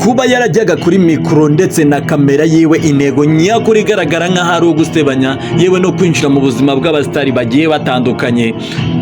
Kuba yarajyaga kuri mikoro ndetse na kamera yiwe, intego nyakuri igaragara nk'aho ari ugusebanya, yewe no kwinjira mu buzima bw'abasitari bagiye batandukanye,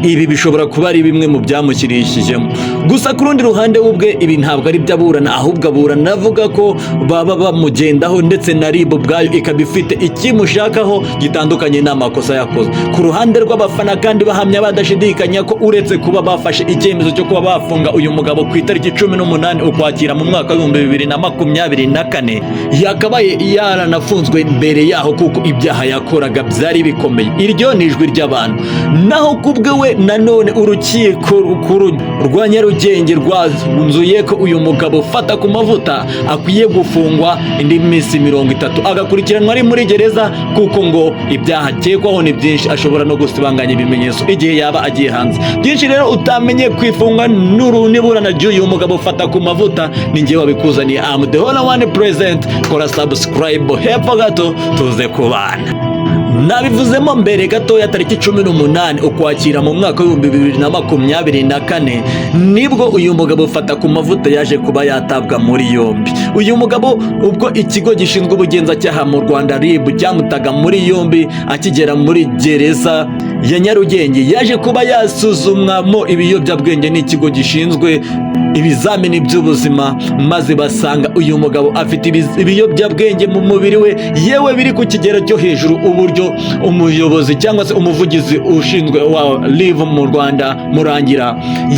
ibi bishobora kuba ari bimwe mu byamushyirishijemo. Gusa ku rundi ruhande, we ubwe ibi ntabwo ari byo aburana, ahubwo aburana avuga ko baba bamugendaho, ndetse na RIB ubwayo ikaba ifite ikimushakaho gitandukanye n'amakosa yakoze. Ku ruhande rw'abafana kandi, bahamya badashidikanya ko uretse kuba bafashe icyemezo cyo kuba bafunga uyu mugabo ku itariki 18 Ukwakira mu mwaka w'2024, yakabaye yaranafunzwe mbere yaho, kuko ibyaha yakoraga byari bikomeye. Iryo ni ijwi ry'abantu. Naho ku bwe we nanone, Urukiko Rukuru rwa Nyarugenge rwanzuye ko uyu mugabo ufata ku mavuta akwiye gufungwa indi minsi 30, agakurikiranwa ari muri gereza, kuko ngo ibyaha akekwaho ni byinshi, ashobora no gusibanganya ibimenyetso igihe yaba agiye hanze. Byinshi rero utamenye ku ifunga n'iburana ry'uyu mugabo ufata ku mavuta, ni njyewe wabikuzaniye. Am the only one present. Kora subscribe hepfo gato tuze kubana. Nabivuzemo mbere gatoya, tariki 18 Ukwakira mu mwaka w'2024 nibwo uyu mugabo ufata ku mavuta yaje kuba yatabwa muri yombi. Uyu mugabo, ubwo ikigo gishinzwe ubugenzacyaha mu Rwanda, RIB, cyamutaga muri yombi, akigera muri gereza ya Nyarugenge yaje kuba yasuzumwamo ibiyobyabwenge n'ikigo gishinzwe ibizamini by'ubuzima, maze basanga uyu mugabo afite ibiyobyabwenge mu mubiri we, yewe biri ku kigero cyo hejuru. Uburyo umuyobozi cyangwa se umuvugizi ushinzwe wa RIB mu Rwanda, Murangira,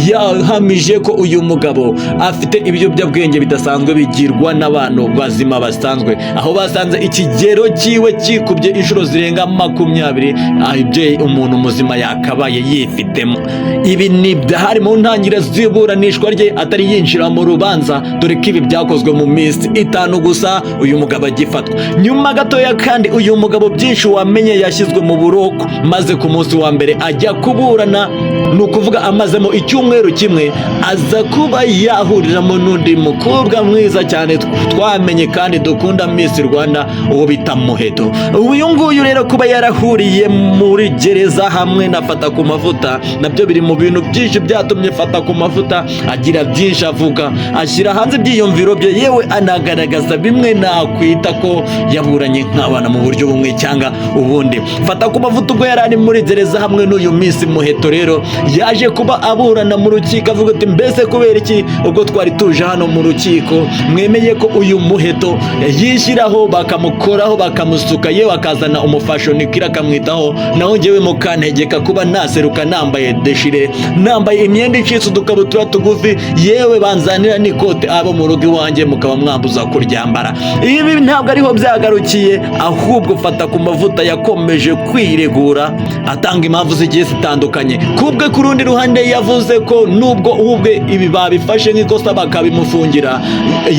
yahamije ko uyu mugabo afite ibiyobyabwenge bidasanzwe bigirwa n'abantu bazima basanzwe, aho basanze ikigero cyiwe kikubye inshuro zirenga 20 ibyo umuntu muzima yakabaye yifitemo. Ibi ni byahari mu ntangiriro z'iburanishwa rye, atari yinjira mu rubanza, dore ko ibi byakozwe mu minsi 5 gusa uyu mugabo agifatwa. Nyuma gatoya kandi, uyu mugabo byinshi wamenye yashyizwe mu buroko, maze ku munsi wa mbere ajya kuburana, ni ukuvuga amazemo icyumweru kimwe, aza kuba yahuriramo n'undi mukobwa mwiza cyane twamenye kandi dukunda, Miss Rwanda, uwo bita Muheto. Uyu nguyu rero, kuba yarahuriye muri gereza hamwe na Fata ku mavuta, nabyo biri mu bintu byinshi byatumye Fata ku mavuta agira byinshi avuga, ashyira hanze ibyiyumviro bye, yewe anagaragaza bimwe nakwita ko yaburanye nk'abana mu buryo bumwe cyangwa ubundi. Fata ku mavuta, ubwo yari ari muri gereza hamwe n'uyu Miss Muheto rero, yaje kuba aburana mu rukiko avuga ati: "Mbese kubera iki ubwo twari tuje hano mu rukiko mwemeye ko uyu Muheto yishyiraho, bakamukoraho, bakamusuka, yewe akazana umufashonikira akamwitaho, naho njyewe mukantegeka kuba naseruka nambaye déchiré, nambaye imyenda icitse, udukabutura tugufi, yewe banzanira n'ikote, abo mu rugo iwanjye mukaba mwambuza kuryambara?" Ibi ntabwo ariho byagarukiye, ahubwo Fata ku mavuta yakomeje kwiregura, atanga impamvu zigiye zitandukanye. Kubwe, ku rundi ruhande, yavuze ko nubwo ubwe ibi babifashe nk'ikosa bakabimufungira,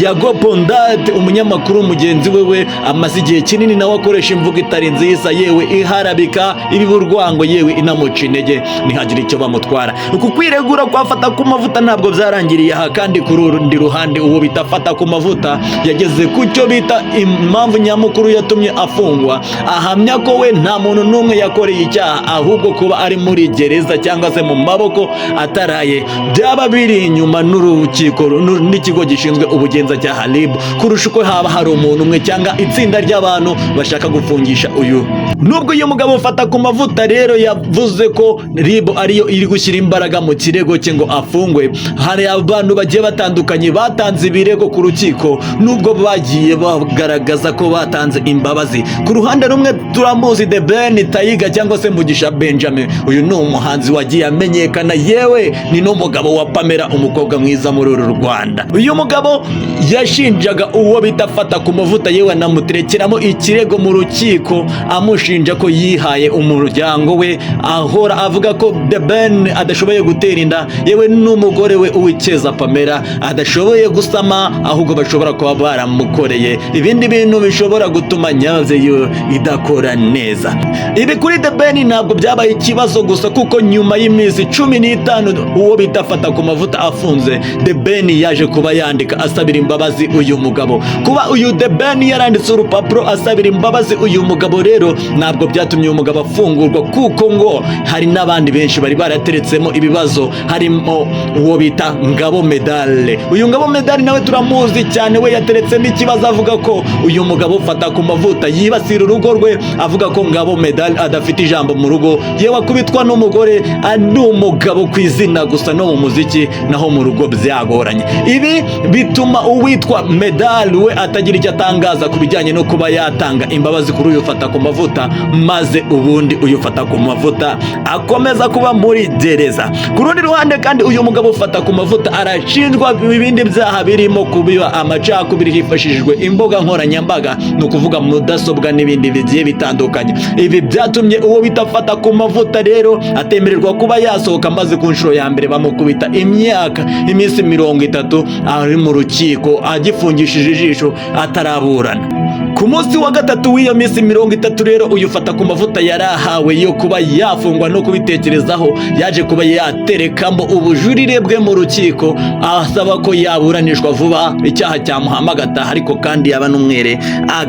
Yago Pondate, umunyamakuru mugenzi we, we amaze igihe kinini nawe akoresha imvugo itari nziza, yewe iharabika, ibiba urwango, yewe inamuca intege, ntihagire icyo bamutwara. Uku kwiregura kwa Fata ku mavuta ntabwo byarangiriye aha kandi. Ku rundi ruhande, uwo bita Fata ku mavuta yageze ku cyo bita impamvu nyamukuru yatumye afungwa, ahamya ko we nta muntu n'umwe yakoreye icyaha, ahubwo kuba ari muri gereza cyangwa se mu maboko ataraye byaba biri inyuma n'urukiko n'ikigo gishinzwe ubugenzacyaha, RIB, kurusha uko haba hari umuntu umwe cyangwa itsinda ry'abantu bashaka gufungisha uyu. Nubwo uyu mugabo ufata ku mavuta rero yavuze ko RIB ariyo iri gushyira imbaraga mu kirego cye ngo afungwe, hari abantu bagiye batandukanye batanze ibirego ku rukiko, nubwo bagiye bagaragaza ko batanze imbabazi. Ku ruhande rumwe turamuzi, The Ben Tiger cyangwa se Mugisha Benjamin. Uyu ni umuhanzi wagiye amenyekana, yewe ni n'umugabo wa Pamela, umukobwa mwiza muri uru Rwanda. Uyu mugabo yashinjaga uwo bita Fata ku mavuta, yewe anamuterekeramo ikirego mu rukiko, amushinja ko yihaye umuryango we, ahora avuga ko The Ben adashoboye gutera inda, yewe n'umugore we Uwicyeza Pamela adashoboye gusama, ahubwo bashobora kuba baramukoreye ibindi bintu bishobora gutuma nyazeyo idakora neza. Ibi kuri The Ben ntabwo byabaye ikibazo gusa, kuko nyuma y'iminsi 15 uwo bita Fata ku mavuta afunze, The Ben yaje kuba yandika asabira imbabazi uyu mugabo. Kuba uyu The Ben yaranditse urupapuro asabira imbabazi uyu mugabo rero, ntabwo byatumye uyu mugabo afungurwa. Kuko ngo hari n'abandi benshi bari barateretsemo ibibazo, harimo uwo bita Ngabo Medale. Uyu Ngabo Medale nawe turamuzi cyane. We yateretsemo ikibazo avuga ko uyu mugabo ufata ku mavuta yibasira urugo rwe, avuga ko Ngabo Medale adafite ijambo mu rugo, yewe akubitwa n'umugore, ari umugabo ku izina gusa no mu muziki, naho mu rugo byagoranye. Ibi bituma uwitwa Medale we atagira icyo atangaza ku bijyanye no kuba yatanga imbabazi kuri uyu ufata ku mavuta, maze ubundi uyu ufata ku mavuta akomeza kuba muri gereza. Ku rundi ruhande kandi, uyu mugabo ufata ku mavuta arashinjwa ibindi byaha birimo kubiba amacakubiri hifashishijwe imbuga nkoranyambaga, ni ukuvuga mudasobwa n'ibindi bigiye bitandukanye. Ibi byatumye uwo bita Fata ku mavuta rero atemererwa kuba yasohoka, maze ku nshuro ya mbere bamukubita imyaka, iminsi 30 ari mu rukiko agifungishije ijisho, ataraburana. Ku munsi wa gatatu w'iyo minsi 30 rero uyu ufata ku mavuta yari ahawe yo kuba yafungwa no kubitekerezaho, yaje kuba yaterekamo ubujurire bwe mu rukiko, asaba ko yaburanishwa vuba, icyaha cyamuhama agataha, ariko kandi yaba n'umwere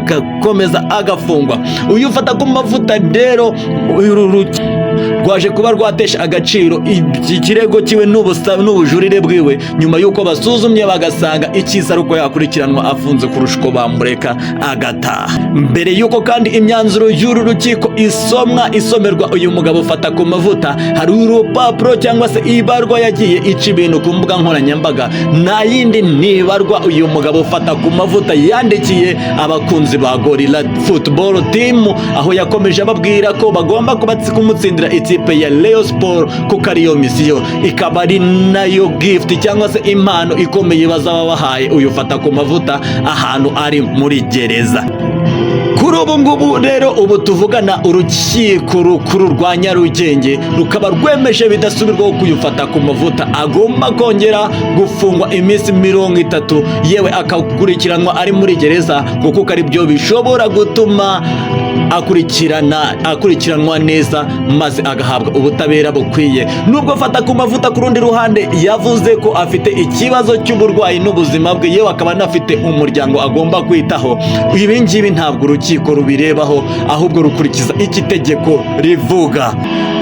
agakomeza agafungwa. Uyu ufata ku mavuta rero, uru rwaje kuba rwatesha agaciro iki kirego kiwe n'ubujurire bwiwe, nyuma y'uko basuzumye bagasanga icyiza ari uko yakurikiranwa afunze kurusha uko bamureka agataha. Mbere y'uko kandi imyanzuro y'uru rukiko isomwa, isomerwa uyu mugabo ufata ku mavuta, hari urupapuro cyangwa se ibarwa yagiye ica ibintu ku mbuga nkoranyambaga. Nta yindi, ni ibarwa uyu mugabo ufata ku mavuta yandikiye abakunzi ba Gorilla Football Team, aho yakomeje ababwira ko bagomba kumutsindira ikipe ya Rayon Sport, kuko ariyo misiyo, ikaba ari nayo gift cyangwa se impano ikomeye bazaba bahaye uyu fata ku mavuta ahantu ari muri gereza. Kuri ubu ngubu rero, ubu tuvugana, urukiko rukuru rwa Nyarugenge rukaba rwemeje bidasubirwaho ko uyufata ku mavuta agomba kongera gufungwa iminsi 30, yewe akakurikiranwa ari muri gereza, ngo kuko ari byo bishobora gutuma akurikiranwa neza, maze agahabwa ubutabera bukwiye. Nubwo afata ku mavuta ku rundi ruhande yavuze ko afite ikibazo cy'uburwayi n'ubuzima bwe, yewe akaba anafite umuryango agomba kwitaho, ibi ngibi ntabwo urukiko rubirebaho, ahubwo rukurikiza icyo itegeko rivuga.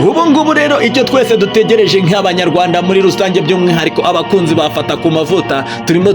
Ubu ngubu rero icyo twese dutegereje nk'Abanyarwanda muri rusange, by'umwihariko abakunzi bafata ku mavuta, turimo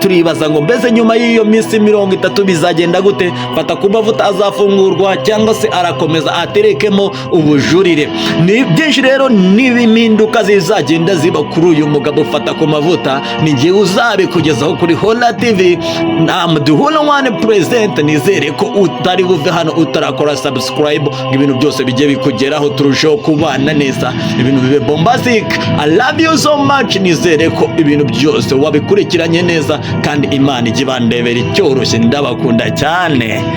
turibaza ngo mbese nyuma y'iyo minsi 30 bizagenda gute? Fata ku mavuta azafungurwa cyangwa se arakomeza aterekemo ubujurire? Ni byinshi rero n'impinduka zizagenda ziba kuri uyu mugabo ufata ku mavuta, ni ngewe uzabikugezaho kuri Hola TV na Muduhula One Present. Nizere ko utari buve hano utarakora subscribe, ngo ibintu byose bijye bikugeraho, turusheho kubana neza, ibintu bibe bombastic. I love you so much. Nizere ko ibintu byose wabikurikiranye neza, kandi Imana ijye ibandebera icyoroshye. Ndabakunda cyane.